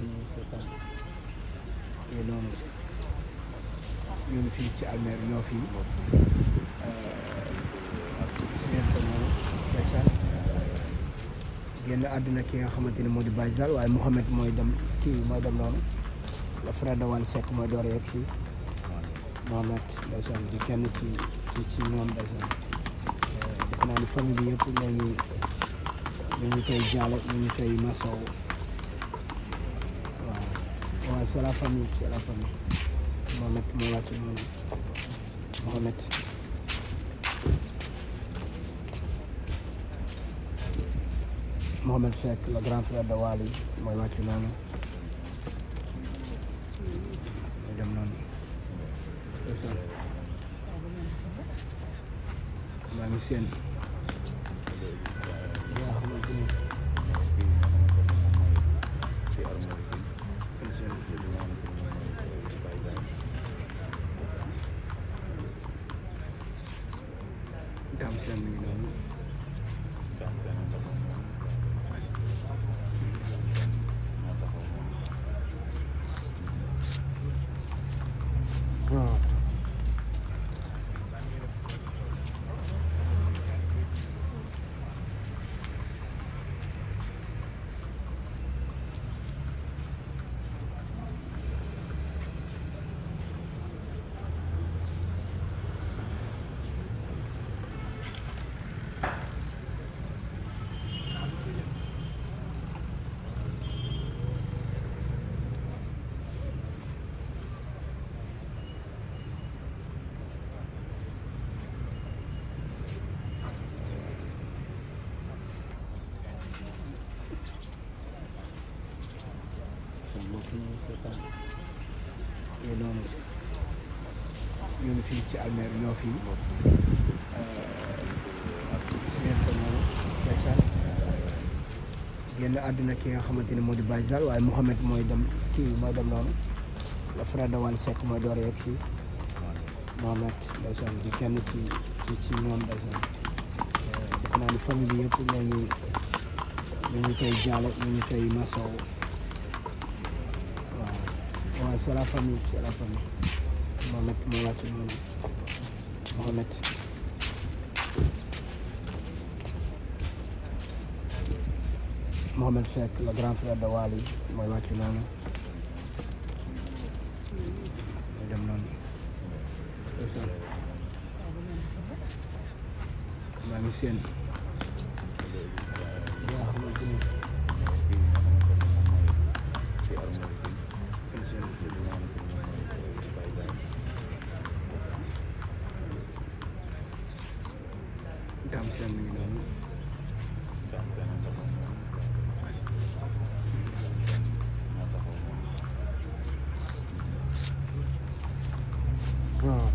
seetaan yooyu noonu ñu ngi fii ci almeer ñoo fii gis ngeen ko noonu ndeysaan génn àdduna ki nga xamante ni moo di Baye Zale waaye Mouhamed mooy dem kii mooy dem noonu le frère de Wally Seck mooy door yegg fii Mouhamed ndeysaan di kenn ci ñoom ndeysaan defe naa ni famille bi yëpp ñu ngi koy jaale ñu ngi koy masaw waaw c'est la famille Mohamed moo wàcc noonu Mohamed Seck le grand frère de Wally mooy wàcc noonu mooy dem noonu maa ngi seen yaa xamante ni daam seen mi ngi noonu waaw yooyu noonu ñu ngi fii ci almeer ñoo fii gis ngeen ko noonu ndeysaan génn àdduna ki nga xamante ni moo di Baye Zale waaye Mouhamed mooy dem kii mooy dem noonu le frère de Wally Seck mooy door yegg fii Mouhamed ndeysaan di kenn ci ñoom ndeysaan defe naa ni famille bi yëpp ñu ngi koy jaale ñu ngi koy masaw waaw c'est la famille Mohamed moo wàcc noonu Mohamed Seck le grand frère de Wally mooy wàcc noonu mooy dem noonu maa ngi seen yaa xamante ni daam seen mi ngi noonu waaw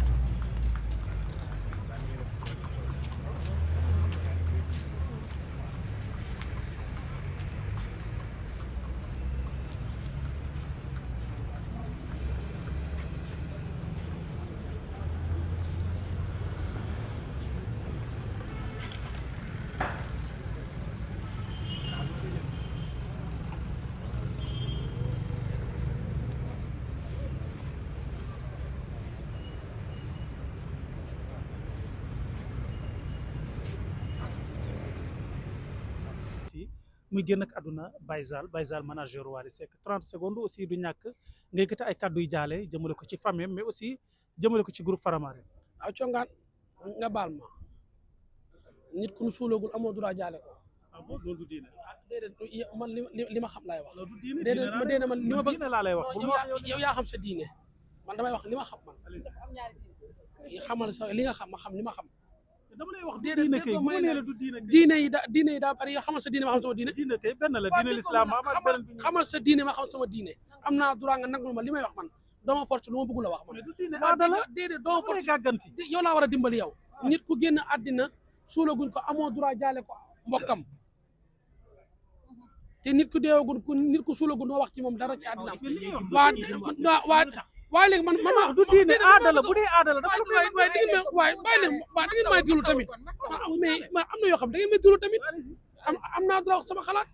muy génn ak àdduna Baye Zale manager Wally Seck 30 secondes aussi du ñàkk nga yëkkati ay kàddu yu jaale jëmale ko ci famille mais aussi jëmale ko ci groupe Faramare. aw congaan nga baal ma nit ku ñu suulagul amoo droit jaale ko. ah bon loolu du diine. déedéet man li ma xam laay wax. loolu du diine déedéet man li ma bëgg laa lay wax. yow yaa xam sa diine man damay wax li ma xam man. xamal sa li nga xam ma xam li ma xam. dama lay wax déedéet kay bu ne la du diine yi daa bari yow xamal sa diine ma xam sama diine. diine kay benn la diine l'islam xamal sa diine ma xam sama diine am naa droit nga nangul ma li may wax man dooma force lu ma bëgg la wax man. mais du diine aada la déedéet dooma force gàgganti yow laa war a dimbali yow. nit ku génn àddina suulaguñ ko amoo droit jaale ko mbokkam te nit ku deewagul nit ku suulaguñ noo wax ci moom dara ci àddinaam. waaye léegi man wax du diine aada la bu dee aada la dafa waaye da ngeen may da ngeen may déglu tamit mais am na yoo xam da ngeen may déglu tamit am naa droit wax sama xalaat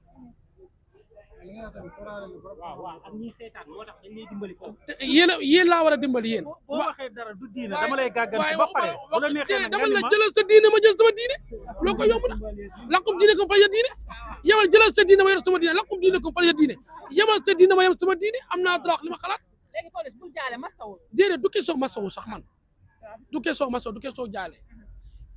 yéen laa war a dimbali yéen. boo waxee dara du diine dama lay gàgganti ba pare bu la neexee nag dama la jëlal sa diine ma jël sama diine loo ko yomb na laqum diine ko fal ya diine yemal jëlal sa diine ma yor sama diine laqum diine ko fal ya diine yemal sa diine ma yem sama diine am naa droit li ma xalaat. léegi police bul jaale masawu. déedéet du question masawu sax man du question masawu du question jaale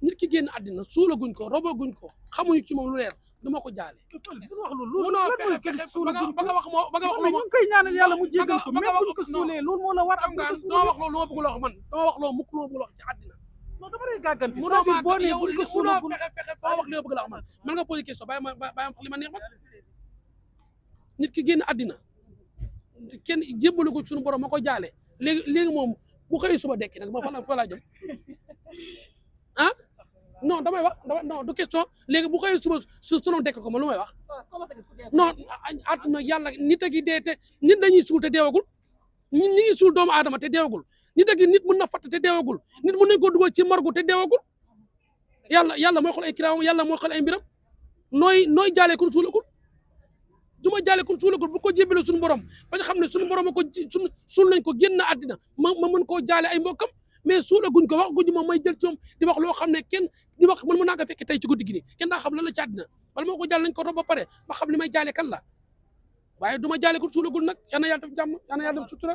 nit ki génn àddina suulaguñ ko robaguñ ko xamuñu ci moom lu leer du ma ko jaale. police bu wax loolu munoo fexe ba nga wax ñu ngi koy ñaanal yàlla mu jéggal ko mais buñ ko suulee loolu moo la war xam nga doo wax loolu lu ma bëgg la wax man dama wax loolu mukk lu ma bëgg la wax ci àddina. non dama lay gàgganti munoo c'est-à-dire boo nee yow buñ ko munoo suulagul fexe ba wax li ma bëgg la wax man nga posé question bàyyi ma wax li ma neex man nit ki génn àddina kenn jébbalu ko suñu borom ma ko jaale léegi moom bu xëy suba dekki nag ma fa laa jëm ah non damay wax non du question léegi bu xëy suba suñu dekk ko ma lu may wax non àdduna yàlla nit a gi dee te nit dañuy suul te deewagul ñi ngi suul doomu aadama te deewagul nit a gi nit mën na fatt te deewagul nit mën nañ ko dugal ci margu te deewagul yàlla mooy xool ay kiraamam yàlla mooy xool ay mbiram nooy jaalee kun suulagul du ma jaale kon suulagul bu ko jébbale suñu borom ba nga xam ne suñu borom ko suul nañ ko génn àddina ma mën koo jaale ay mbokkam mais suulaguñ ko wax guñu moom may jël ci moom di wax loo xam ne kenn di wax man mën naa ko fekk tey ci guddi gi nii kenn daa xam lan la ci àddina wala moo ko jaale nañ ko rob ba pare ba xam li may jaale kan la waaye du ma jaale kon suulagul nag yal na yàlla def jàmm yal na yàlla def sutura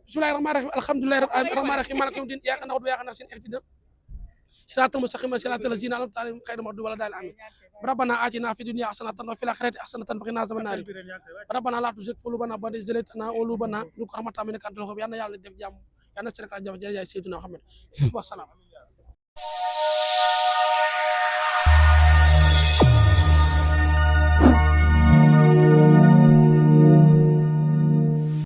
bismillahi rahmaani rahim alhamdulillahi rahmaani rahim maliki yawmi din iyyaka na'budu wa iyyaka nasta'in ihdinas siraatal mustaqiim siraatal laziina an'amta alayhim ghayril maghduubi wala daalliin amiin ربنا آتنا في الدنيا حسنة وفي الآخرة حسنة وقنا عذاب النار ربنا لا تزغ قلوبنا بعد إذ هديتنا وهب لنا من لدنك رحمة إنك أنت الوهاب yal na yàlla def jàmm yal na Sénégal jàmm jërëjëf Seydina Muhammad wa salaam